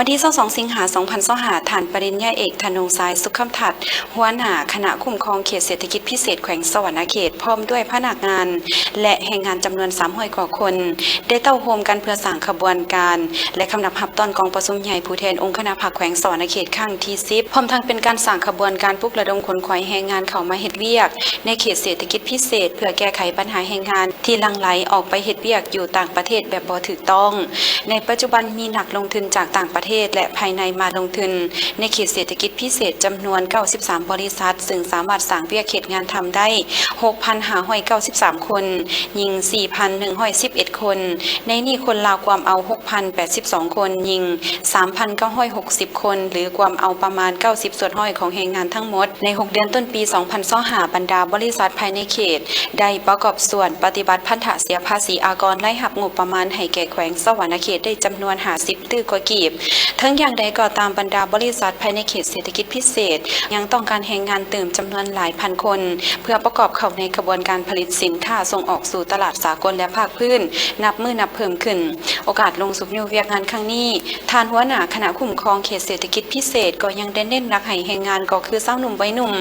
ວັນທີຊາວສອງ ສິງຫາ ສອງພັນຊາວຫ້າ ທ່ານປະລິນຍາເອກ ທະນົງຊາຍ ສຸກຄຳທັດ ຫົວໜ້າຄະນະຄຸ້ມຄອງເຂດເສດຖະກິດພິເສດແຂວງສະຫວັນນະເຂດ ພ້ອມດ້ວຍພະນັກງານ ແລະ ແຮງງານຈຳນວນສາມຮ້ອຍກວ່າຄົນ ໄດ້ເຕົ້າໂຮມກັນເພື່ອສ້າງຂະບວນການ ແລະ ຄຳນັບຮັບຕ້ອນກອງປະຊຸມໃຫຍ່ຜູ້ແທນອົງຄະນະພັກແຂວງສະຫວັນນະເຂດຄັ້ງທີສິບ ພ້ອມທັງເປັນການສ້າງຂະບວນການປຸກລະດົມຂົນຂວາຍແຮງງານເຂົ້າມາເຮັດວຽກໃນເຂດເສດຖະກິດພິເສດ ເພື່ອແກ້ໄຂບັນຫາແຮງງານທີ່ຫຼັ່ງໄຫຼອອກໄປເຮັດວຽກຢູ່ຕ່າງປະເທດແບບບໍ່ຖືກຕ້ອງ. ໃນປັດຈຸບັນມີນັກລົງທຶນຈາກຕ່າງປະເທດ ແລະ ພາຍໃນມາລົງທຶນໃນເຂດເສດຖະກິດພິເສດຈຳນວນເກົ້າສິບສາມບໍລິສັດ, ຊຶ່ງສາມາດສ້າງວຽກເຮັດງານທຳໄດ້ຫົກພັນຫ້າຮ້ອຍເກົ້າສິບສາມຄົນ, ຍິງສີ່ພັນໜຶ່ງຮ້ອຍສິບເອັດຄົນ, ໃນນີ້ຄົນລາວກວມເອົາຫົກພັນແປດສິບສອງຄົນ, ຍິງສາມພັນເກົ້າຮ້ອຍຫົກສິບຄົນ ຫຼື ກວມເອົາປະມານເກົ້າສິບສ່ວນຮ້ອຍຂອງແຮງງານທັງໝົດ. ໃນຫົກເດືອນຕົ້ນປີສອງພັນຊາວຫ້າ ບັນດາບໍລິສັດພາຍໃນເຂດ ໄດ້ປະກອບສ່ວນປະຕິບັດພັນທະເສຍພາສີອາກອນລາຍຮັບງົບປະມານໃຫ້ແກ່ແຂວງສະຫວັນນະເຂດໄດ້ຈຳນວນຫ້າສິບຕື້ກວ່າກີບ. ເຖິງຢ່າງໃດກໍຕາມ, ບັນດາບໍລິສັດພາຍໃນເຂດເສດຖະກິດພິເສດຍັງຕ້ອງການແຮງງານຕື່ມຈຳນວນຫຼາຍພັນຄົນ ເພື່ອປະກອບເຂົ້າໃນຂະບວນການຜະລິດສິນຄ້າສົ່ງອອກສູ່ຕະຫຼາດສາກົນ ແລະ ພາກພື້ນ ນັບມື້ນັບເພີ່ມຂຶ້ນ. ໂອກາດລົງຊຸກຍູ້ວຽກງານຄັ້ງນີ້, ທ່ານຫົວໜ້າຄະນະຄຸ້ມຄອງເຂດເສດຖະກິດພິເສດກໍຍັງໄດ້ເນັ້ນໜັກໃຫ້ແຮງງານ ກໍຄືຊາວໜຸ່ມໄວໜຸ່ມ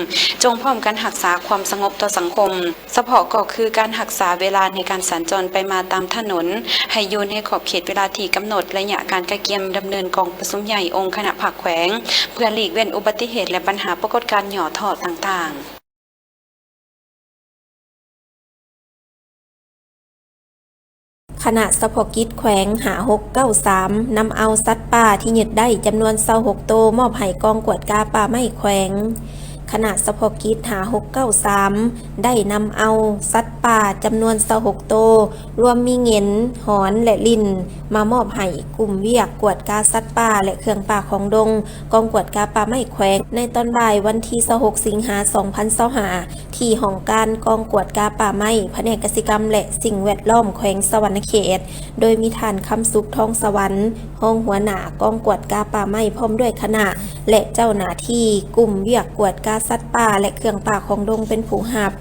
ຈົ່ງພ້ອມກັນຮັກສາຄວາມສະຫງົບຕໍ່ສັງຄົມ, ສະເພາະກໍຄືການຮັກສາເວລາໃນການສັນຈອນໄປມາຕາມຖະໜົນ ໃຫ້ຢູ່ໃນຂອບເຂດເວລາທີ່ກຳນົດ, ໄລຍະການກະກຽມດຳເນີນກອງປະຊຸມໃຫຍ່ອົງຄະນະພັກແຂວງ ເພື່ອຫຼີກເວັ້ນອຸບັດຕິເຫດ ແລະ ບັນຫາປາກົດການຫຍໍ້ທໍ້ຕ່າງໆ. ຄະນະສະເພາະກິດແຂວງຫ້າຫົກເກົ້າສາມ ນຳເອົາສັດປ່າທີ່ຍຶດໄດ້ຈຳນວນຊາວຫົກໂຕ ມອບໃຫ້ກອງກວດກາປ່າໄມ້ແຂວງ. ຄະນະສະເພາະກິດຫ້າຫົກເກົ້າສາມ ໄດ້ນຳເອົາສັດປ່າຈຳນວນຊາວຫົກໂຕ ລວມມີເຫງັນ, ຫອນ ແລະ ລິ່ນ ມາມອບໃຫ້ກຸ່ມວຽກກວດກາສັດປ່າ ແລະ ເຄື່ອງປ່າຂອງດົງ ກອງກວດກາປ່າໄມ້ແຂວງ ໃນຕອນບ່າຍວັນທີຊາວຫົກ ສິງຫາ ສອງພັນຊາວຫ້າ ທີ່ຫ້ອງການກອງກວດກາປ່າໄມ້ ພະແນກກະສິກຳ ແລະ ສິ່ງແວດລ້ອມ ແຂວງສະຫວັນນະເຂດ, ໂດຍມີທ່ານ ຄຳສຸກ ທອງສະຫວັນ ຮອງຫົວໜ້າກອງກວດກາປ່າໄມ້ ພ້ອມດ້ວຍຄະນະ ແລະ ເຈົ້າໜ້າທີ່ກຸ່ມວຽກກວດກາສັດປ່າ ແລະ ເຄື່ອງປ່າຂອງດົງ ເປັນຜູ້ຮັບ.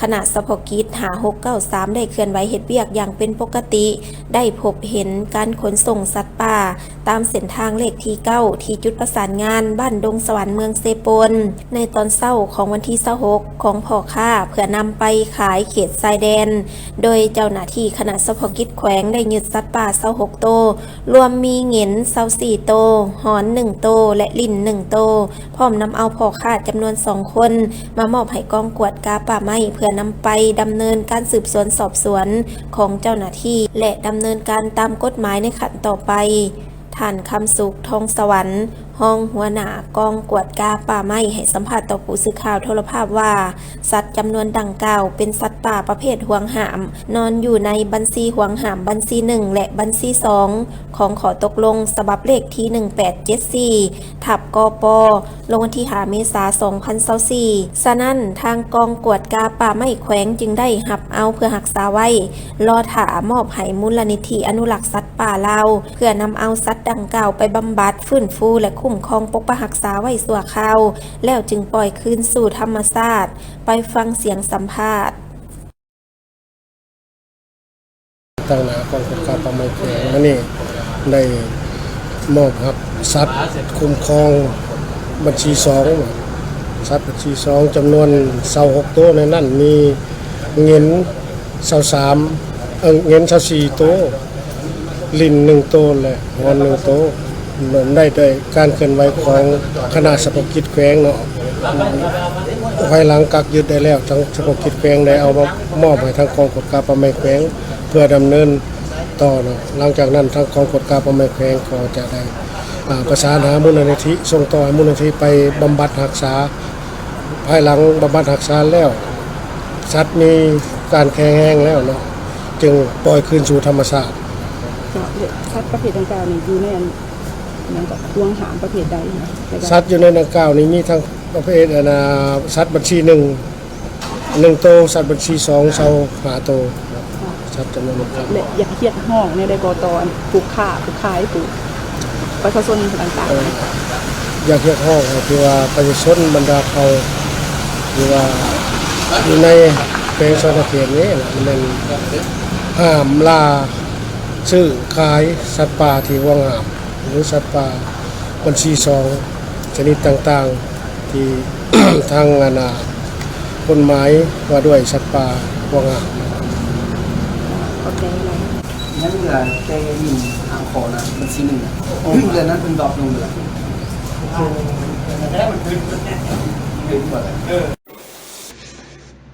ຄະນະສະເພາະກິດຫ້າຫົກເກົ້າສາມ ໄດ້ເຄື່ອນໄຫວເຮັດວຽກຢ່າງເປັນປົກກະຕິ, ໄດ້ພົບເຫັນການຂົນສົ່ງສັດປ່າຕາມເສັ້ນທາງເລກທີເກົ້າ ທີ່ຈຸດປະສານງານບ້ານດົງສະຫວັນ ເມືອງເຊໂປນ ໃນຕອນເຊົ້າຂອງວັນທີຊາວຫົກ ຂອງພໍ່ຄ້າ ເພື່ອນຳໄປຂາຍເຂດຊາຍແດນ, ໂດຍເຈົ້າໜ້າທີ່ຄະນະສະເພາະກິດແຂວງໄດ້ຍຶດສັດປ່າຊາວຫົກໂຕ, ລວມມີເຫງັນຊາວສີ່ໂຕ, ຫອນໜຶ່ງໂຕ ແລະ ລິ່ນໜຶ່ງໂຕ, ພ້ອມນຳເອົາພໍ່ຄ້າຈຳນວນສອງຄົນ ມາມອບໃຫ້ກອງກວດກາປ່າໄມ້ ເພື່ອນຳໄປດຳເນີນການສືບສວນສອບສວນຂອງເຈົ້າໜ້າທີ່ ແລະ ດຳເນີນການຕາມກົດໝາຍໃນຂັ້ນຕໍ່ໄປ. ທ່ານ ຄຳສຸກ ທອງສະຫວັນ ຮອງຫົວໜ້າກອງກວດກາປ່າໄມ້ ໃຫ້ສຳພາດຕໍ່ຜູ້ສື່ຂ່າວໂທລະພາບວ່າ ສັດຈຳນວນດັ່ງກ່າວເປັນສັດປ່າປະເພດຫວງຫ້າມ, ນອນຢູ່ໃນບັນຊີຫວງຫ້າມບັນຊີໜຶ່ງ ແລະ ບັນຊີສອງ ຂອງຂໍ້ຕົກລົງສະບັບເລກທີໜຶ່ງແປດເຈັດສີ່ ທັບ ກປ ລົງວັນທີຫ້າ ເມສາ ສອງພັນຊາວສີ່ ສະນັ້ນ ທາງກອງກວດກາປ່າໄມ້ແຂວງຈຶ່ງໄດ້ຮັບເອົາເພື່ອຮັກສາໄວ້, ລໍຖ້າມອບໃຫ້ມູນລະນິທິອະນຸລັກສັດປ່າລາວ ເພື່ອນຳເອົາສັດດັ່ງກ່າວໄປບຳບັດ, ຟື້ນຟູ ແລະ ຄຸ້ມຄອງປົກປັກຮັກສາໄວ້ຊົ່ວຄາວ, ແລ້ວຈຶ່ງປ່ອຍຄືນສູ່ທຳມະຊາດ. ໄປຟັງສຽງສຳພາດ. ຕາງໜ້າກອງກວດກາປ່າໄມ້ແຂວງ ອັນນີ້ໄດ້ມອບຮັບສັດຄຸ້ມຄອງບັນຊີສອງ ສັດບັນຊີສອງ ຈຳນວນຊາວຫົກໂຕ, ໃນນັ້ນມີເຫງັນຊາວສາມ ເອີ ເຫງັນຊາວສີ່ໂຕ, ລິ່ນໜຶ່ງໂຕ ແລະ ຫອນໜຶ່ງໂຕ. ໄດ້ ໄດ້ການເຄື່ອນໄຫວຂອງຄະນະສະເພາະກິດແຂວງເນາະ, ພາຍຫຼັງກັກຍຶດໄດ້ແລ້ວ ທາງສະເພາະກິດແຂວງໄດ້ເອົາມາມອບໃຫ້ທາງກອງກວດກາປ່າໄມ້ແຂວງ ເພື່ອດຳເນີນຕໍ່ເນາະ. ຫຼັງຈາກນັ້ນ ທາງກອງກວດກາປ່າໄມ້ແຂວງກໍຈະໄດ້ ອ່າ ປະສານຫາມູນນິທິ ສົ່ງຕໍ່ໃຫ້ມູນນິທິໄປບຳບັດຮັກສາ. ພາຍຫຼັງບຳບັດຮັກສາແລ້ວ ສັດມີການແຂງແຮງແລ້ວເນາະ, ຈຶ່ງປ່ອຍຄືນສູ່ທຳມະຊາດ. ເນາະ ແລະ ສັດປະເພດດັ່ງກ່າວນີ້ຢູ່ໃນອັນ ຫຍັງກໍ ຫວງຫ້າມປະເພດໃດນະ? ສັດຢູ່ໃນດັ່ງກ່າວນີ້ມີທັງປະເພດ ອັນນ່າ ສັດບັນຊີໜຶ່ງ ໜຶ່ງໂຕ, ສັດບັນຊີສອງ ຊາວຫ້າໂຕ, ສັດຈຳນວນ ແລະ ຢາກຮຽກຮ້ອງແນວໃດບໍ່ຕໍ່ອັນຜູ້ຄ້າ ຜູ້ຂາຍ ຜູ້ປະຊາຊົນຕ່າງໆ? ເອີ ຢາກຮຽກຮ້ອງໃຫ້ທີ່ວ່າປະຊາຊົນບັນດາເຜົ່າທີ່ວ່າຢູ່ໃນແຂວງສະຫວັນນະເຂດນີ້ແມ່ນຫ້າມລ່າຊື້ຂາຍສັດປ່າທີ່ຫວງຫ້າມ. ຫຼືສັດປ່າບັນຊີສອງຊະນິດຕ່າງໆ ທີ່ ທາງອັນນ່າກົດໝາຍວ່າດ້ວຍສັດປ່າຫວງຫ້າມ. ຂອບໃຈຫຼາຍ. ຍັງເຫຼືອແຕ່ດິນຫ້າຂໍ້ນະ ບັນຊີໜຶ່ງນະ ໂອ້ ເດືອນນັ້ນເພິ່ນດຣອບລົງເລີຍ.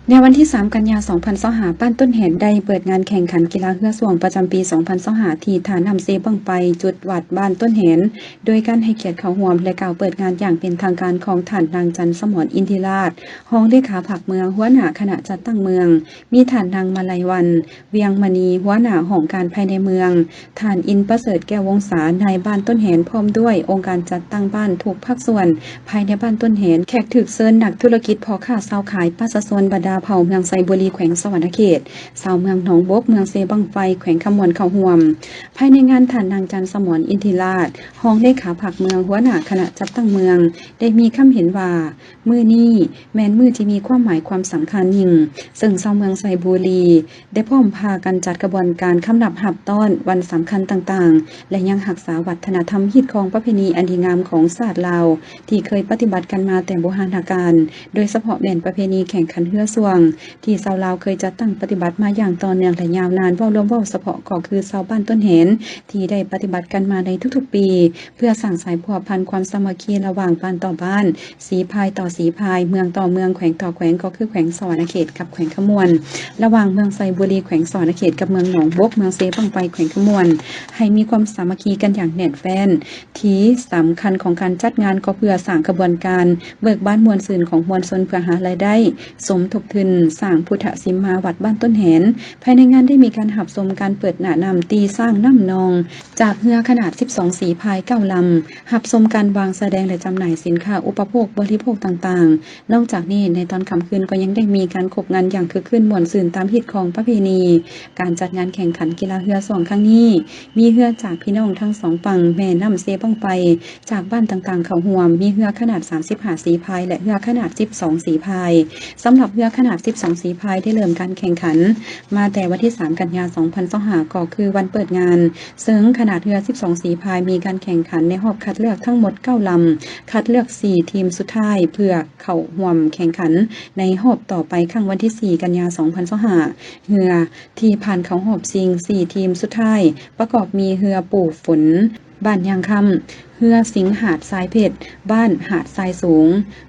ໃນວັນທີສາມ ກັນຍາ ສອງພັນຊາວຫ້າ ບ້ານຕົ້ນແຫນໄດ້ເປີດງານແຂ່ງຂັນກິລາເຮືອຊ່ວງປະຈຳປີ ສອງພັນຊາວຫ້າ ທີ່ທ່ານ້ຳເຊບັ້ງໄຟ ຈຸດວັດບ້ານຕົ້ນແຫນ ໂດຍການໃຫ້ກຽດເຂົ້າຮ່ວມ ແລະ ກ່າວເປີດງານຢ່າງເປັນທາງການຂອງທ່ານນາງ ຈັນສະໝອນ ອິນທິລາດ ຮອງເລຂາພັກເມືອງ, ຫົວໜ້າຄະນະຈັດຕັ້ງເມືອງ, ມີທ່ານນາງ ມາໄລວັນ ວຽງມະນີ ຫົວໜ້າຫ້ອງການພາຍໃນເມືອງ, ທ່ານ ອິນປະເສີດ ແກ້ວວົງສາ ນາຍບ້ານຕົ້ນແຫນ ພ້ອມດ້ວຍອົງການຈັດຕັ້ງບ້ານທຸກພາກສ່ວນພາຍໃນບ້ານຕົ້ນແຫນ. ແຂກຖືກເຊີນ ນັກທຸລະກິດ, ພໍ່ຄ້າຊາວຂາຍ, ປະຊາຊົນບັນດາເຜົ່າເມືອງໄຊບູລີ ແຂວງສະຫວັນນະເຂດ, ຊາວເມືອງໜອງບົກ, ເມືອງເຊບັ້ງໄຟ ແຂວງຄຳມ່ວນ ເຂົ້າຮ່ວມ. ພາຍໃນງານ ທ່ານນາງ ຈັນສະໝອນ ອິນທິລາດ ຮອງເລຂາພັກເມືອງ, ຫົວໜ້າຄະນະຈັດຕັ້ງເມືອງ ໄດ້ມີຄຳເຫັນວ່າ ມື້ນີ້ແມ່ນມື້ທີ່ມີຄວາມໝາຍຄວາມສຳຄັນຍິ່ງ, ເຊິ່ງຊາວເມືອງໄຊບູລີໄດ້ພ້ອມພາກັນຈັດຂະບວນການຄຳນັບຮັບຕ້ອນວັນສຳຄັນຕ່າງໆ ແລະ ຍັງຮັກສາວັດທະນະທຳຮີດຄອງປະເພນີອັນດີງາມຂອງຊາດລາວ ທີ່ເຄີຍປະຕິບັດກັນມາແຕ່ບູຮານະການ, ໂດຍສະເພາະແມ່ນປະເພນີແຂ່ງຂັນເຮືອຊ່ວງ ທີ່ຊາວລາວເຄີຍຈັດຕັ້ງປະຕິບັດມາຢ່າງຕໍ່ເນື່ອງ ແລະ ຍາວນານ. ເວົ້າລວມ, ເວົ້າສະເພາະກໍຄືຊາວບ້ານຕົ້ນແຫນ ທີ່ໄດ້ປະຕິບັດກັນມາໃນທຸກໆປີ ເພື່ອສ້າງສາຍພົວພັນຄວາມສາມັກຄີລະຫວ່າງບ້ານຕໍ່ບ້ານ, ສີພາຍຕໍ່ສີພາຍ, ເມືອງຕໍ່ເມືອງ, ແຂວງຕໍ່ແຂວງ ກໍຄືແຂວງສະຫວັນນະເຂດກັບແຂວງຄຳມ່ວນ, ລະຫວ່າງເມືອງໄຊບູລີ ແຂວງສະຫວັນນະເຂດ ກັບເມືອງໜອງບົກ ເມືອງເຊບັ້ງໄຟ ແຂວງຄຳມ່ວນ ໃຫ້ມີຄວາມສາມັກຄີກັນຢ່າງແໜ້ນແຟ້ນ. ທີ່ສຳຄັນຂອງການຈັດງານກໍເພື່ອສ້າງຂະບວນການເບີກບານມ່ວນຊື່ນຂອງມວນຊົນ ເພື່ອຫາລາຍໄດ້ສົມທົບທຶນສ້າງພຸດທະສິມມາວັດບ້ານຕົ້ນແຫນ. ພາຍໃນງານໄດ້ມີການຮັບຊົມການເປີດໜ້ານ້ຳຕີຊ້າງນ້ຳນອງ ຈາກເຮືອຂະໜາດສິບສອງສີພາຍເກົ້າລຳ, ຮັບຊົມການວາງສະແດງ ແລະ ຈຳໜ່າຍສິນຄ້າອຸປະໂພກບໍລິໂພກຕ່າງໆ. ນອກຈາກນີ້ ໃນຕອນຄ່ຳຄືນກໍຍັງໄດ້ມີການຄົບງັນຢ່າງຄຶກຄື້ນມ່ວນຊື່ນຕາມຮີດຄອງປະເພນີ. ການຈັດງານແຂ່ງຂັນກິລາເຮືອຊ່ວງຄັ້ງນີ້ ມີເຮືອຈາກພີ່ນ້ອງທັງສອງຝັ່ງແມ່ນ້ຳເຊບັ້ງໄຟ ຈາກບ້ານຕ່າງໆເຂົ້າຮ່ວມ, ມີເຮືອຂະໜາດສາມສິບຫ້າສີພາຍ ແລະ ເຮືອຂະໜາດສິບສອງສີພາຍ. ສຳລັບເຮືອຂະໜາດສິບສອງສີພາຍໄດ້ເລີ່ມການແຂ່ງຂັນມາແຕ່ວັນທີສາມ ກັນຍາ ສອງພັນຊາວຫ້າ ກໍຄືວັນເປີດງານ, ເຊິ່ງຂະໜາດເຮືອສິບສອງສີພາຍມີການແຂ່ງຂັນໃນຮອບຄັດເລືອກທັງໝົດເກົ້າລຳ, ຄັດເລືອກສີ່ທີມສຸດທ້າຍເພື່ອເຂົ້າຮ່ວມແຂ່ງຂັນໃນຮອບຕໍ່ໄປ ຄັ້ງວັນທີສີ່ ກັນຍາ ສອງພັນຊາວຫ້າ. ເຮືອທີ່ຜ່ານເຂົ້າຮອບຊິງສີ່ທີມສຸດທ້າຍ ປະກອບມີເຮືອປູ່ຝົນ ບ້ານຍາງຄຳ, ເຮືອສິງຫາດຊາຍເພັດ ບ້ານຫາດຊາຍສູງ,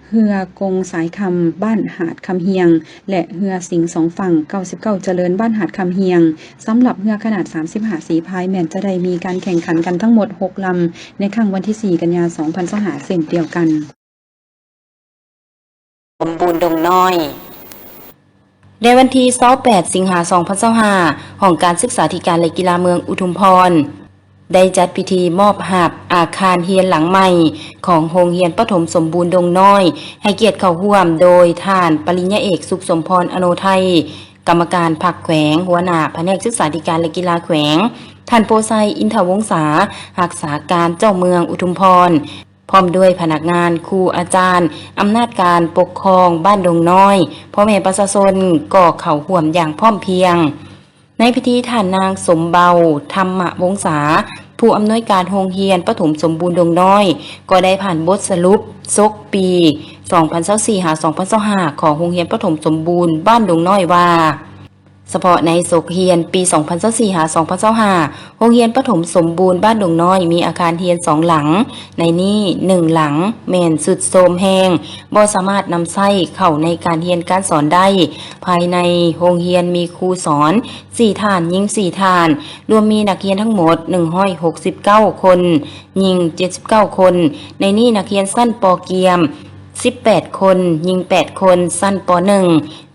ເຮືອກົງສາຍຄຳ ບ້ານຫາດຄຳຮຽງ ແລະ ເຮືອສິງສອງຝັ່ງ ເກົ້າສິບເກົ້າຈະເລີນ ບ້ານຫາດຄຳຮຽງ. ສຳລັບເຮືອຂະໜາດສາມສິບຫ້າສີພາຍ ແມ່ນຈະໄດ້ມີການແຂ່ງຂັນກັນທັງໝົດຫົກລຳ ໃນຄັ້ງວັນທີສີ່ ກັນຍາ ສອງພັນຊາວຫ້າ ເຊັ່ນດຽວກັນ. ສົມບູນດົງນ້ອຍ. ໃນວັນທີຊາວແປດ ສິງຫາ ສອງພັນຊາວຫ້າ ຫ້ອງການສຶກສາທິການ ແລະ ກິລາເມືອງອຸທຸມພອນ ໄດ້ຈັດພິທີມອບຮັບອາຄານຮຽນຫຼັງໃໝ່ຂອງໂຮງຮຽນປະຖົມສົມບູນດົງນ້ອຍ ໃຫ້ກຽດເຂົ້າຮ່ວມໂດຍທ່ານປະລິນຍາເອກ ສຸກສົມພອນ ອະໂນໄທ ກຳມະການພັກແຂວງ, ຫົວໜ້າພະແນກສຶກສາທິການ ແລະ ກິລາແຂວງ, ທ່ານ ໂພໄຊ ອິນທະວົງສາ ຮັກສາການເຈົ້າເມືອງອຸທຸມພອນ ພ້ອມດ້ວຍພະນັກງານ, ຄູ, ອາຈານ, ອຳນາດການປົກຄອງບ້ານດົງນ້ອຍ, ພໍ່ແມ່ປະຊາຊົນກໍເຂົ້າຮ່ວມຢ່າງພ້ອມພຽງ. ໃນພິທີ ທ່ານນາງ ສົມເບົາ ທຳມະວົງສາ ຜູ້ອຳນວຍການໂຮງຮຽນປະຖົມສົມບູນດົງນ້ອຍ ກໍໄດ້ຜ່ານບົດສະຫຼຸບສົກປີ ສອງພັນຊາວສີ່ ຫາ ສອງພັນຊາວຫ້າ ຂອງໂຮງຮຽນປະຖົມສົມບູນບ້ານດົງນ້ອຍວ່າ ສະເພາະໃນສົກຮຽນປີ ສອງພັນຊາວສີ່ ຫາ ສອງພັນຊາວຫ້າ ໂຮງຮຽນປະຖົມສົມບູນບ້ານດົງນ້ອຍ ມີອາຄານຮຽນສອງຫຼັງ, ໃນນີ້ໜຶ່ງຫຼັງແມ່ນຊຸດໂຊມແຮງ, ບໍ່ສາມາດນຳໃຊ້ເຂົ້າໃນການຮຽນການສອນໄດ້. ພາຍໃນໂຮງຮຽນມີຄູສອນສີ່ທ່ານ, ຍິງສີ່ທ່ານ, ລວມມີນັກຮຽນທັງໝົດໜຶ່ງຮ້ອຍຫົກສິບເກົ້າຄົນ, ຍິງເຈັດສິບເກົ້າຄົນ. ໃນນີ້ນັກຮຽນຊັ້ນ ປ.ກຽມ ສິບແປດຄົນ, ຍິງແປດຄົນ, ຊັ້ນ ປ.ໜຶ່ງ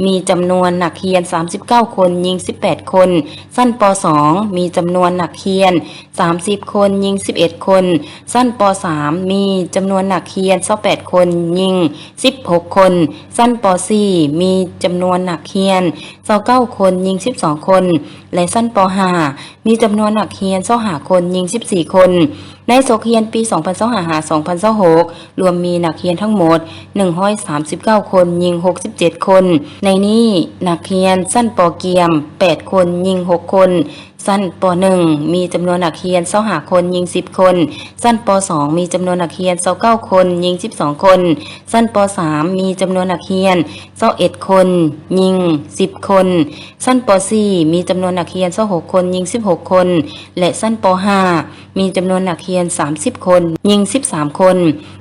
ມີຈຳນວນນັກຮຽນສາມສິບເກົ້າຄົນ, ຍິງສິບແປດຄົນ, ຊັ້ນ ປ.ສອງ ມີຈຳນວນນັກຮຽນສາມສິບຄົນ, ຍິງສິບເອັດຄົນ, ຊັ້ນ ປ.ສາມ ມີຈຳນວນນັກຮຽນຊາວແປດຄົນ, ຍິງສິບຫົກຄົນ, ຊັ້ນ ປ.ສີ່ ມີຈຳນວນນັກຮຽນຊາວເກົ້າຄົນ, ຍິງສິບສອງຄົນ ແລະ ຊັ້ນ ປ.ຫ້າ ມີຈຳນວນນັກຮຽນຊາວຫ້າຄົນ, ຍິງສິບສີ່ຄົນ. ໃນສົກຮຽນປີສອງພັນຊາວຫ້າ ຫາ ສອງພັນຊາວຫົກ ລວມມີນັກຮຽນທັງໝົດໜຶ່ງຮ້ອຍສາມສິບເກົ້າຄົນ, ຍິງຫົກສິບເຈັດຄົນ. ໃນນີ້ນັກຮຽນຊັ້ນ ປ.ກຽມ ແປດຄົນ, ຍິງຫົກຄົນ, ຊັ້ນ ປໍໜຶ່ງ ມີຈຳນວນນັກຮຽນຊາວຫ້າຄົນ, ຍິງສິບຄົນ, ຊັ້ນ ປໍສອງ ມີຈຳນວນນັກຮຽນຊາວເກົ້າຄົນ, ຍິງສິບສອງຄົນ, ຊັ້ນ ປໍສາມ ມີຈຳນວນນັກຮຽນຊາວເອັດຄົນ, ຍິງສິບຄົນ, ຊັ້ນ ປໍສີ່ ມີຈຳນວນນັກຮຽນຊາວຫົກຄົນ, ຍິງສິບຫົກຄົນ ແລະ ຊັ້ນ ປໍຫ້າ ມີຈຳນວນນັກຮຽນສາມສິບຄົນ, ຍິງສິບສາມຄົນ.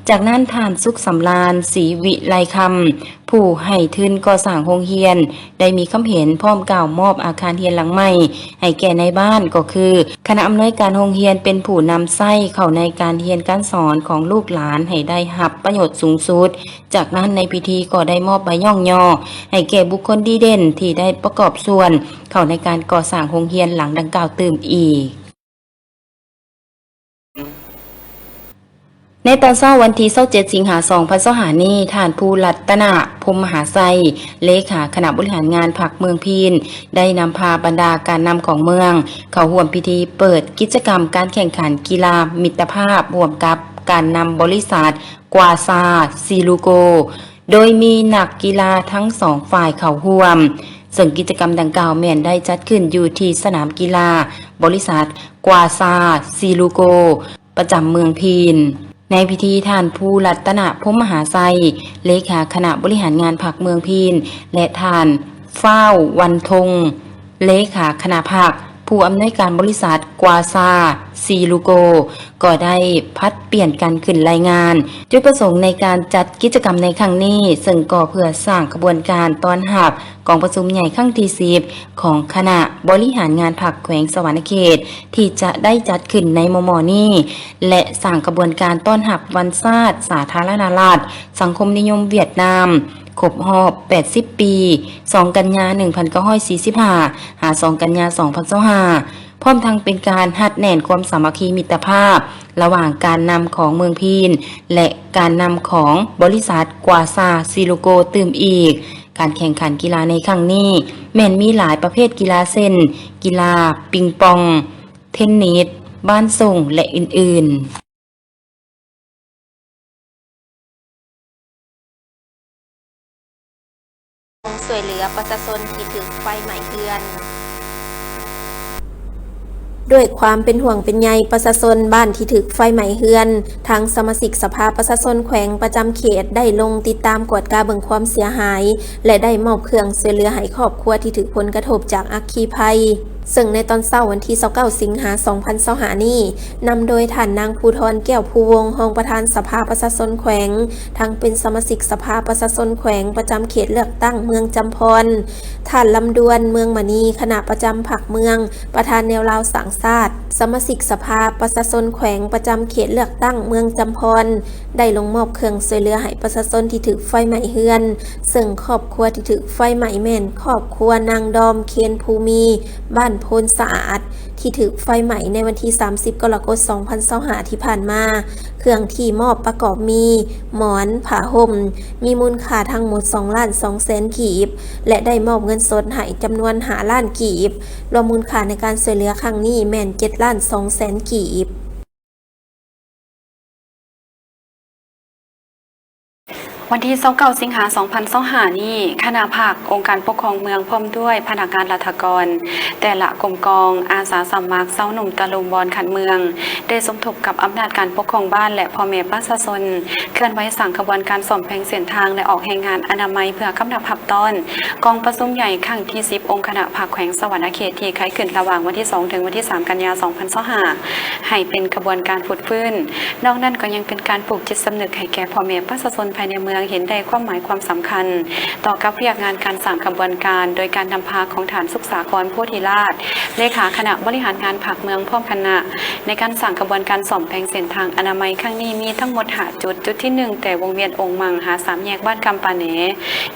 ຈາກນັ້ນ ທ່ານ ສຸກສຳລານ ສີວິໄລຄຳ ຜູ້ໃຫ້ທຶນກໍ່ສ້າງໂຮງຮຽນ ໄດ້ມີຄຳເຫັນພ້ອມກ່າວມອບອາຄານຮຽນຫຼັງໃໝ່ໃຫ້ແກ່ນາຍບ້ານ ກໍຄື ຄະນະອຳນວຍການໂຮງຮຽນເປັນຜູ້ນຳໃຊ້ເຂົ້າໃນການຮຽນການສອນຂອງລູກຫຼານໃຫ້ໄດ້ຮັບປະໂຫຍດສູງສຸດ. ຈາກນັ້ນໃນພິທີກໍໄດ້ມອບໃບຍ້ອງຍໍໃຫ້ແກ່ບຸກຄົນດີເດັ່ນທີ່ໄດ້ປະກອບສ່ວນເຂົ້າໃນການກໍ່ສ້າງໂຮງຮຽນຫຼັງດັ່ງກ່າວຕື່ມອີກ. ໃນຕອນເຊົ້າວັນທີຊາວເຈັດ ສິງຫາ ສອງພັນຊາວຫ້ານີ້, ທ່ານ ພູລັດຕະນະ ພົມມະຫາໄຊ ເລຂາຄະນະບໍລິຫານງານພັກເມືອງພີນ ໄດ້ນຳພາບັນດາການນຳຂອງເມືອງ ເຂົ້າຮ່ວມພິທີເປີດກິດຈະກຳການແຂ່ງຂັນກິລາມິດຕະພາບ ຮ່ວມກັບການນຳບໍລິສັດ ກວາຊາ ຊີລູໂກ ໂດຍມີນັກກິລາທັງສອງຝ່າຍເຂົ້າຮ່ວມ, ເຊິ່ງກິດຈະກຳດັ່ງກ່າວແມ່ນໄດ້ຈັດຂຶ້ນຢູ່ທີ່ສະໜາມກິລາບໍລິສັດ ກວາຊາ ຊີລູໂກ ປະຈຳເມືອງພີນ. ໃນພິທີ ທ່ານ ພູລັດຕະນະ ພົມມະຫາໄຊ ເລຂາຄະນະບໍລິຫານງານພັກເມືອງພີນ ແລະ ທ່ານ ຟ້າວ ວັນທົງ ເລຂາຄະນະພັກ ຜູ້ອຳນວຍການບໍລິສັດ ກວາຊາ ຊີລູໂກ ກໍໄດ້ຜັດປ່ຽນກັນຂຶ້ນລາຍງານ ຈຸດປະສົງໃນການຈັດກິດຈະກຳໃນຄັ້ງນີ້ ເຊິ່ງກໍເພື່ອສ້າງຂະບວນການຕ້ອນຮັບກອງປະຊຸມໃຫຍ່ຄັ້ງທີສິບ ຂອງຄະນະບໍລິຫານງານພັກແຂວງສະຫວັນນະເຂດ ທີ່ຈະໄດ້ຈັດຂຶ້ນໃນມໍ່ໆນີ້ ແລະ ສ້າງຂະບວນການຕ້ອນຮັບວັນຊາດສາທາລະນະລັດສັງຄົມນິຍົມຫວຽດນາມ ຄົບຮອບແປດສິບປີ ສອງ ກັນຍາ ໜຶ່ງພັນເກົ້າຮ້ອຍສີ່ສິບຫ້າ ຫາ ສອງ ກັນຍາ ສອງພັນຊາວຫ້າ ພ້ອມທັງເປັນການຮັດແໜ້ນຄວາມສາມັກຄີມິດຕະພາບລະຫວ່າງການນຳຂອງເມືອງພີນ ແລະ ການນຳຂອງບໍລິສັດ ກວາຊາ ຊີລູໂກ ຕື່ມອີກ. ການແຂ່ງຂັນກິລາໃນຄັ້ງນີ້ ແມ່ນມີຫຼາຍປະເພດກິລາ ເຊັ່ນ ກິລາປິງປອງ, ເທັນນິດ, ບ້ານສົ່ງ ແລະ ອື່ນໆ. ຊ່ວຍເຫຼືອປະຊາຊົນທີ່ຖືກໄຟໄໝ້ເຮືອນ. ດ້ວຍຄວາມເປັນຫ່ວງເປັນໃຍປະຊາຊົນບ້ານທີ່ຖືກໄຟໄໝ້ເຮືອນ, ທາງສະມາຊິກສະພາປະຊາຊົນແຂວງປະຈຳເຂດໄດ້ລົງຕິດຕາມກວດກາເບິ່ງຄວາມເສຍຫາຍ ແລະ ໄດ້ມອບເຄື່ອງຊ່ວຍເຫຼືອໃຫ້ຄອບຄົວທີ່ຖືກຜົນກະທົບຈາກອັກຄີໄພ. ເຊິ່ງໃນຕອນເຊົ້າວັນທີຊາວເກົ້າ ສິງຫາ ສອງພັນຊາວຫ້ານີ້, ນຳໂດຍທ່ານນາງພູທອນ ແກ້ວພູວົງ ຮອງປະທານສະພາປະຊາຊົນແຂວງ, ທັງເປັນສະມາຊິກສະພາປະຊາຊົນແຂວງປະຈຳເຂດເລືອກຕັ້ງເມືອງຈຳພອນ, ທ່ານ ລຳດວນ ເມືອງມະນີ ຄະນະປະຈຳພັກເມືອງ, ປະທານແນວລາວສ້າງຊາດ, ສະມາຊິກສະພາປະຊາຊົນແຂວງປະຈຳເຂດເລືອກຕັ້ງເມືອງຈຳພອນ ໄດ້ລົງມອບເຄື່ອງຊ່ວຍເຫຼືອໃຫ້ປະຊາຊົນທີ່ຖືກໄຟໄໝ້ເຮືອນ, ເຊິ່ງຄອບຄົວທີ່ຖືກໄຟໄໝ້ແມ່ນຄອບຄົວນາງດອມ ເຄນພູມີ ບ້ານໂພນສະອາດ ທີ່ຖືກໄຟໄໝ້ໃນວັນທີສາມສິບ ກໍລະກົດ ສອງພັນຊາວຫ້າ ທີ່ຜ່ານມາ. ເຄື່ອງທີ່ມອບປະກອບມີ ໝອນ, ຜ້າຫົ່ມ ມີມູນຄ່າທັງໝົດ ສອງລ້ານສອງແສນ ກີບ ແລະ ໄດ້ມອບເງິນສົດໃຫ້ຈຳນວນ ຫ້າລ້ານ ກີບ. ລວມມູນຄ່າໃນການຊ່ວຍເຫຼືອຄັ້ງນີ້ແມ່ນ ເຈັດລ້ານສອງແສນ ກີບ. ວັນທີຊາວເກົ້າ ສິງຫາ ສອງພັນຊາວຫ້ານີ້, ຄະນະພັກ, ອົງການປົກຄອງເມືອງ ພ້ອມດ້ວຍພະນັກງານລັດຖະກອນ ແຕ່ລະກົມກອງ, ອາສາສະໝັກ, ຊາວໜຸ່ມຕະລຸມບ່ອນຂັ້ນເມືອງ ໄດ້ສົມທົບກັບອຳນາດການປົກຄອງບ້ານ ແລະ ພໍ່ແມ່ປະຊາຊົນ ເຄື່ອນໄຫວສ້າງຂະບວນການສ້ອມແປງເສັ້ນທາງ ແລະ ອອກແຮງງານອະນາໄມ ເພື່ອກຳລັບຮັບຕ້ອນກອງປະຊຸມໃຫຍ່ຄັ້ງທີສິບ ອົງຄະນະພັກແຂວງສະຫວັນນະເຂດ ທີ່ໄຂຂຶ້ນລະຫວ່າງວັນທີສອງ ເຖິງວັນທີສາມ ກັນຍາ ສອງພັນຊາວຫ້າ ໃຫ້ເປັນຂະບວນການຟົດຟື້ນ. ນອກນັ້ນກໍຍັງເປັນການປູກຈິດສຳນຶກໃຫ້ແກ່ພໍ່ແມ່ປະຊາຊົນພາຍໃນເມືອງ ເຫັນໄດ້ຄວາມໝາຍຄວາມສຳຄັນຕໍ່ກັບວຽກງານການສ້າງຂະບວນການ ໂດຍການນຳພາຂອງທ່ານ ສຸກສາຄອນ ໂພທິລາດ ເລຂາຄະນະບໍລິຫານງານພັກເມືອງ ພ້ອມຄະນະ ໃນການສ້າງຂະບວນການສ້ອມແປງເສັ້ນທາງອະນາໄມຄັ້ງນີ້ມີທັງໝົດຫ້າຈຸດ. ຈຸດທີໜຶ່ງ ແຕ່ວົງວຽນອົງມັງ ຫາສາມແຍກບ້ານກຳປາແໜ,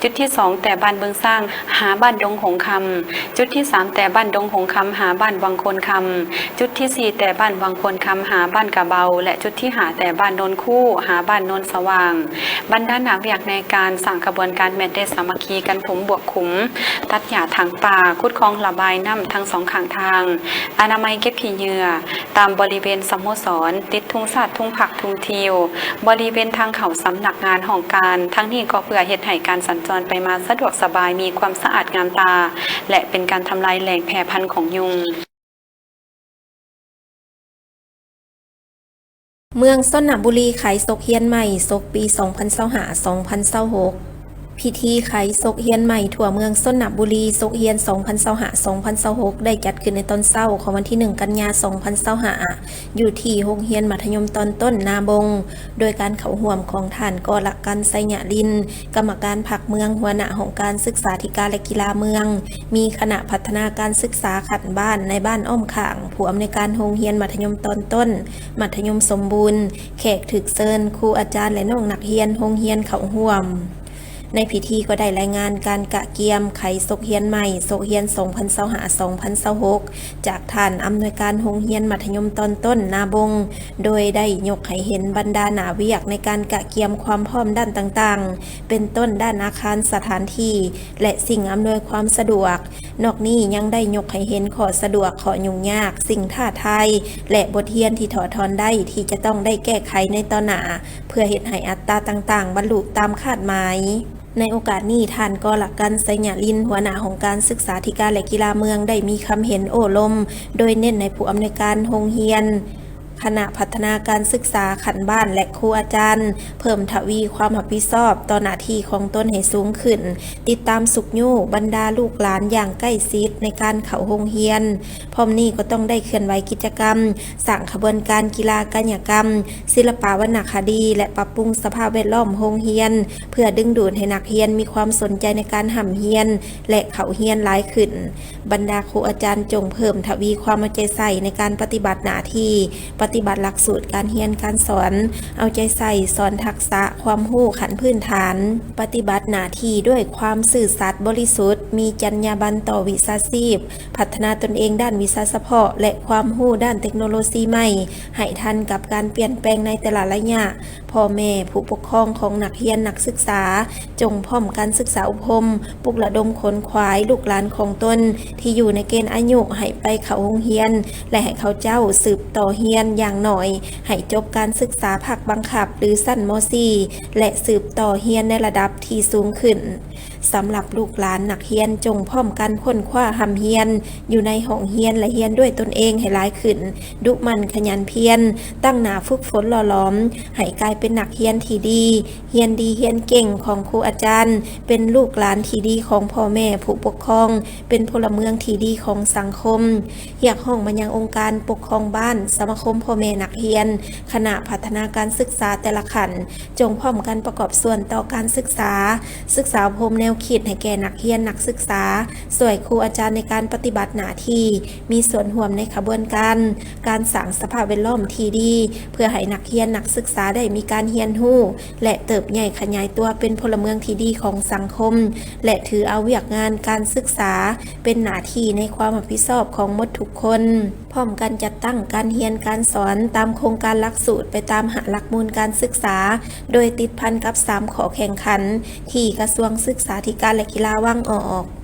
ຈຸດທີສອງ ແຕ່ບ້ານບຶງຊ້າງ ຫາບ້ານດົງຫົງຄຳ, ຈຸດທີສາມ ແຕ່ບ້ານດົງຫົງຄຳ ຫາບ້ານວັງໂຄນຄຳ, ຈຸດທີສີ່ ແຕ່ບ້ານວັງໂຄນຄຳ ຫາບ້ານກະເບົາ ແລະ ຈຸດທີຫ້າ ແຕ່ບ້ານໂນນຄູ ຫາບ້ານໂນນສະຫວ່າງ. ບັນດາໜ້າວຽກໃນການສ້າງຂະບວນການແມ່ນໄດ້ສາມັກຄີກັນຖົມບວກຂຸມ, ຕັດຫຍ້າຖາງປ່າ, ຂຸດຄອງລະບາຍນ້ຳທັງສອງຂ້າງທາງ, ອະນາໄມເກັບຂີ້ເຫຍື້ອຕາມບໍລິເວນສະໂມສອນ, ຕິດທຸງຊາດ, ທຸງພັກ, ທຸງທິວ, ບໍລິເວນທາງເຂົ້າສຳນັກງານຫ້ອງການ. ທັງນີ້ກໍເພື່ອເຮັດໃຫ້ການສັນຈອນໄປມາສະດວກສະບາຍ, ມີຄວາມສະອາດງາມຕາ ແລະ ເປັນການທຳລາຍແຫຼ່ງແຜ່ພັນຂອງຍຸງ. ເມືອງຊົນນະບູລີໄຂສົກຮຽນໃໝ່ສົກປີສອງພັນຊາວຫ້າ ສອງພັນຊາວຫົກ. ພິທີໄຂສົກຮຽນໃໝ່ທົ່ວເມືອງຊົນນະບູລີສົກຮຽນສອງພັນຊາວຫ້າ ສອງພັນຊາວຫົກ ໄດ້ຈັດຂຶ້ນໃນຕອນເຊົ້າຂອງວັນທີໜຶ່ງ ກັນຍາ ສອງພັນຊາວຫ້າ ຢູ່ທີ່ໂຮງຮຽນມັດທະຍົມຕອນຕົ້ນນາບົງ ໂດຍການເຂົ້າຮ່ວມຂອງທ່ານ ກໍລະກັນ ໄຊຍະລິນ ກຳມະການພັກເມືອງ, ຫົວໜ້າຫ້ອງການສຶກສາທິການ ແລະ ກິລາເມືອງ, ມີຄະນະພັດທະນາການສຶກສາຂັ້ນບ້ານໃນບ້ານອ້ອມຂ້າງ, ຜູ້ອຳນວຍການໂຮງຮຽນມັດທະຍົມຕອນຕົ້ນ, ມັດທະຍົມສົມບູນ, ແຂກຖືກເຊີນ, ຄູອາຈານ ແລະ ນ້ອງນັກຮຽນໂຮງຮຽນເຂົ້າຮ່ວມ. ໃນພິທີກໍໄດ້ລາຍງານການກະກຽມໄຂສົກຮຽນໃໝ່ ສົກຮຽນສອງພັນຊາວຫ້າ ສອງພັນຊາວຫົກ ຈາກທ່ານອຳນວຍການໂຮງຮຽນມັດທະຍົມຕອນຕົ້ນນາບົງ ໂດຍໄດ້ຍົກໃຫ້ເຫັນບັນດາໜ້າວຽກໃນການກະກຽມຄວາມພ້ອມດ້ານຕ່າງໆ ເປັນຕົ້ນດ້ານອາຄານ, ສະຖານທີ່ ແລະ ສິ່ງອຳນວຍຄວາມສະດວກ. ນອກນີ້ຍັງໄດ້ຍົກໃຫ້ເຫັນຂໍ້ສະດວກ, ຂໍ້ຫຍຸ້ງຍາກ, ສິ່ງທ້າທາຍ ແລະ ບົດຮຽນທີ່ຖອດຖອນໄດ້ທີ່ຈະຕ້ອງໄດ້ແກ້ໄຂໃນຕໍ່ໜ້າ ເພື່ອເຮັດໃຫ້ອັດຕາຕ່າງໆບັນລຸຕາມຄາດໝາຍ. ໃນໂອກາດນີ້, ທ່ານ ກໍລະກັນ ໄຊຍະລິນ ຫົວໜ້າຫ້ອງການສຶກສາທິການ ແລະ ກິລາເມືອງ ໄດ້ມີຄຳເຫັນໂອ້ລົມ ໂດຍເນັ້ນໃຫ້ຜູ້ອຳນວຍການໂຮງຮຽນ, ຄະນະພັດທະນາການສຶກສາຂັ້ນບ້ານ ແລະ ຄູອາຈານ ເພີ່ມທະວີຄວາມຮັບຜິດຊອບຕໍ່ໜ້າທີ່ຂອງຕົນໃຫ້ສູງຂຶ້ນ, ຕິດຕາມຊຸກຍູ້ບັນດາລູກຫຼານຢ່າງໃກ້ຊິດໃນການເຂົ້າໂຮງຮຽນ. ພ້ອມນີ້ກໍຕ້ອງໄດ້ເຄື່ອນໄຫວກິດຈະກຳ, ສ້າງຂະບວນການກິລາກາຍະກຳ, ສິລະປະວັນນະຄະດີ ແລະ ປັບປຸງສະພາບແວດລ້ອມໂຮງຮຽນ ເພື່ອດຶງດູດໃຫ້ນັກຮຽນມີຄວາມສົນໃຈໃນການຮ່ຳຮຽນ ແລະ ເຂົ້າຮຽນຫຼາຍຂຶ້ນ. ບັນດາຄູອາຈານຈົ່ງເພີ່ມທະວີຄວາມເອົາໃຈໃສ່ໃນການປະຕິບັດໜ້າທີ່, ປະຕິບັດຫຼັກສູດການຮຽນການສອນ, ເອົາໃຈໃສ່ສອນທັກສະຄວາມຮູ້ຂັ້ນພື້ນຖານ, ປະຕິບັດໜ້າທີ່ດ້ວຍຄວາມຊື່ສັດບໍລິສຸດ, ມີຈັນຍາບັນຕໍ່ວິຊາຊີບ, ພັດທະນາຕົນເອງດ້ານວິຊາສະເພາະ ແລະ ຄວາມຮູ້ດ້ານເຕັກໂນໂລຊີໃໝ່ ໃຫ້ທັນກັບການປ່ຽນແປງໃນແຕ່ລະໄລຍະ. ພໍ່ແມ່ຜູ້ປົກຄອງຂອງນັກຮຽນນັກສຶກສາ ຈົ່ງພ້ອມກັນສຶກສາອົບຮົມ, ປຸກລະດົມຂົນຂວາຍລູກຫຼານຂອງຕົນທີ່ຢູ່ໃນເກນອາຍຸໃຫ້ໄປເຂົ້າໂຮງຮຽນ ແລະ ໃຫ້ເຂົາເຈົ້າສືບຕໍ່ຮຽນຢ່າງໜ້ອຍໃຫ້ຈົບການສຶກສາພາກບັງຄັບ ຫຼື ຊັ້ນ ມ.ສີ່ ແລະ ສືບຕໍ່ຮຽນໃນລະດັບທີ່ສູງຂຶ້ນ. ສຳລັບລູກຫຼານນັກຮຽນ ຈົ່ງພ້ອມກັນຄົ້ນຄວ້າຮ່ຳຮຽນຢູ່ໃນຫ້ອງຮຽນ ແລະ ຮຽນດ້ວຍຕົນເອງໃຫ້ຫຼາຍຂຶ້ນ, ດຸໝັ່ນຂະຫຍັນພຽນ, ຕັ້ງໜ້າຝຶກຝົນຫຼໍ່ຫຼອມໃຫ້ກາຍເປັນນັກຮຽນທີ່ດີ, ຮຽນດີຮຽນເກັ່ງຂອງຄູອາຈານ, ເປັນລູກຫຼານທີ່ດີຂອງພໍ່ແມ່ຜູ້ປົກຄອງ, ເປັນພົນລະເມືອງທີ່ດີຂອງສັງຄົມ. ຮຽກຮ້ອງມາຍັງອົງການປົກຄອງບ້ານ, ສະມາຄົມພໍ່ແມ່ນັກຮຽນ, ຄະນະພັດທະນາການສຶກສາແຕ່ລະຂັ້ນ, ຈົ່ງພ້ອມກັນປະກອບສ່ວນຕໍ່ການສຶກສາ, ສຶກສາອົບຮົມແນວຄິດໃຫ້ແກ່ນັກຮຽນນັກສຶກສາ, ຊ່ວຍຄູອາຈານໃນການປະຕິບັດໜ້າທີ່, ມີສ່ວນຮ່ວມໃນຂະບວນການ, ການສ້າງສະພາບແວດລ້ອມທີ່ດີ ເພື່ອໃຫ້ນັກຮຽນນັກສຶກສາໄດ້ມີການຮຽນຮູ້ ແລະ ເຕີບໃຫຍ່ຂະຫຍາຍຕົວເປັນພົນລະເມືອງທີ່ດີຂອງສັງຄົມ ແລະ ຖືເອົາວຽກງານການສຶກສາເປັນໜ້າທີ່ໃນຄວາມຮັບຜິດຊອບຂອງໝົດທຸກຄົນ. ພ້ອມກັນຈັດຕັ້ງການຮຽນການສອນຕາມໂຄງການຫຼັກສູດໄປຕາມຫ້າຫຼັກມູນການສຶກສາ, ໂດຍຕິດພັນກັບສາມຂໍ້ແຂ່ງຂັນທີ່ກະຊວງສຶກສາທິການ ແລະ ກິລາວາງອອກ.